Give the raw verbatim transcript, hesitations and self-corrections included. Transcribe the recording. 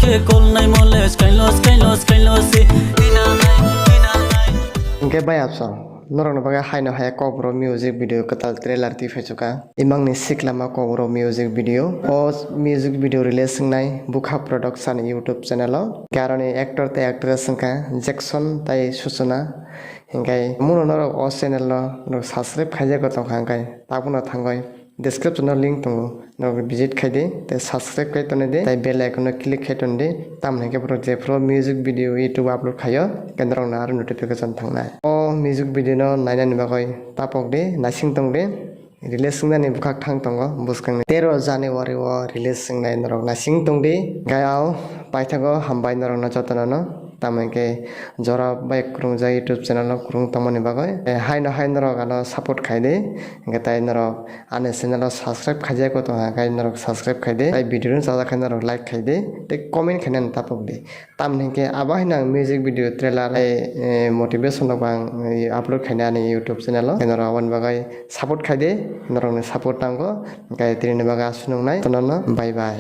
Khe kolnai mole skailo skailo skailo se. Ina nai, ina nai. Hingke bai apsong, norokni bagwi haino hai kokborok music video kwtal trailer twi phaichukha. Imangni siklama kokborok music video. O music video release wngnai Bukha Production YouTube channel o. Hingke aroni actor tei actress wngkha Jackson tei Suchona. Hingke muno norok o channel no norok subscribe khaijak tongkha hingke tabukno thangwi description o link tongo, norok visit khai di, tei subscribe khai toni di, tei bell icon o click khai toni di, tamni hingke borok jephuru music video YouTube upload khaio, hingke norok no aro notification thangnai. O music video no nainani bagwi tapok di, naising tong di, release wngnani bwkhak thang tongo bwskangni tero January o release wngnai, norok naising tong di, hingke o paithago hambai norok no jotono no. Tamo hingke jora bai kwrwngjak YouTube channel o kwrwng tongmani bagwi. Eh, haino hai norok ano support khai di. Hingke tai norok ani channel o subscribe khaijak bo tongkha, hingke norok subscribe khai di. Tai video no chajak khe norok like khai di. Tei comment khainani tapok di. Tamni hingke abo haino ang music video trailer, eh, eh, motivation rok bo ang, eh, upload khainai ani YouTube channel o. Norok aboni bagwi support khai di. Norokni support nango. Hingke tini bagwi aswk nungnai. Tono no bye bye.